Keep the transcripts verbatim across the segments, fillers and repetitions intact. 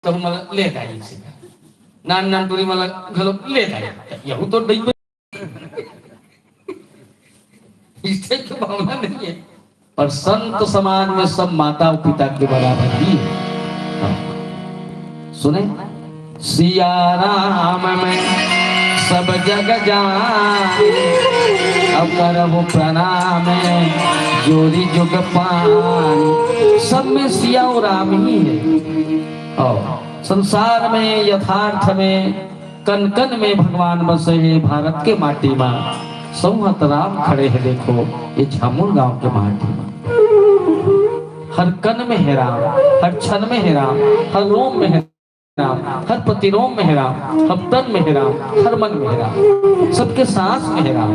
तहु मन ले जाई से। नान नान टूरी मन घलो ले जाई। यहू तो डइबे। इस टाइप के भावना नहीं है। पर संत समाज में सब माता और पिता के बराबर ही है। हाँ। सुने, सिया राम में सब जग जान, अब करब प्रणाम जोरी जुग पान। सब में सिया और राम ही है। और संसार में, यथार्थ में, कन कन में भगवान बसे हे, भारत के माटी मा सौहत राम खड़े हे। देखो, ये झामुर गांव के माटी मा हर कन में हे राम, हर क्षण में हे राम, हर रोम में हे राम, हर प्रतिरोम में हे राम, हर तन में हे राम, हर मन में हे राम, सबके सांस में हे राम।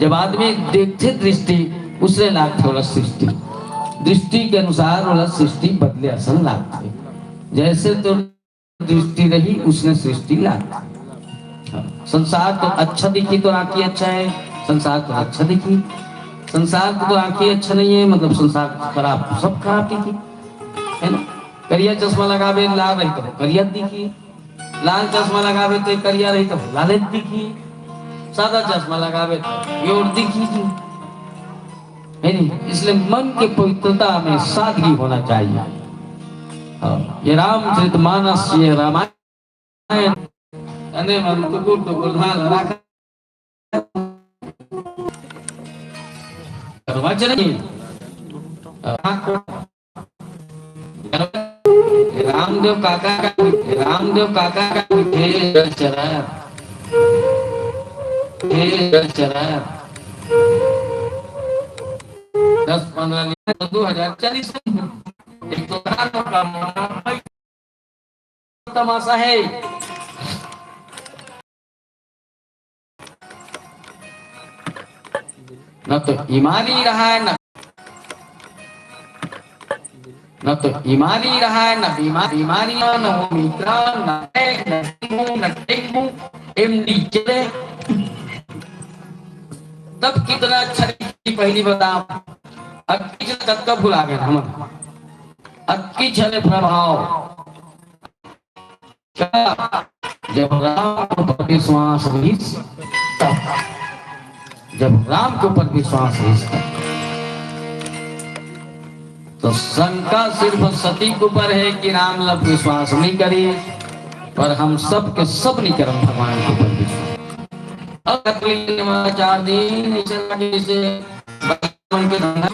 जब आदमी देखथे दृष्टि, उसने लागथे ओला सृष्टि। दृष्टि के अनुसार ओला सृष्टि बदले असन लागथे। जैसे तो दृष्टि रही, उसने सृष्टि लागथे। संसार तो अच्छा दिखी तो आँखी अच्छा है, संसार तो अच्छा दिखी। संसार को तो आँखी अच्छा नहीं है, मतलब संसार खराब तो सब खराब दिखी, है ना? करिया चश्मा लगाबे लाल रही तो करिया दिखी, लाल चश्मा लगाबे तो करिया रही तो लाले दिखी, सादा चश्मा लगाबे तो योर दिखी जी, है नहीं? इसलिए मन के पवित्रता में सादगी होना चाहिए। हाँ, ये रामचरित मानस, ये रामायण, अने मन टुकुर टुकुर धान रखा। करवा चले। रामदेव काका का, रामदेव काका का मीठे रस चरा, मीठे रस चरा। दस पन्द्रह दिन, दो हजार चालीस, एक तो तमाशा है। न तो ईमानी रहा है, न, न तो ईमानी रहा है, न बीमा-, बीमारी, न ओमिक्रॉन, न टैग, न डेंगू, न डेंगू, एमडी चले। तब कितना अच्छा थी पहली बादाम। अब कितना तक का भुला गए हम। अब की छने प्रभाव। जब राम के ऊपर विश्वास रहिस, तब, जब राम के ऊपर विश्वास रहिस, तब। तो शंका सिर्फ सती के ऊपर है कि राम ला विश्वास नहीं करी, पर हम सब के सब नहीं करन भगवान के ऊपर विश्वास। अब कत्ली वाला चार दिन ऐसे लगे जैसे मन के धंधा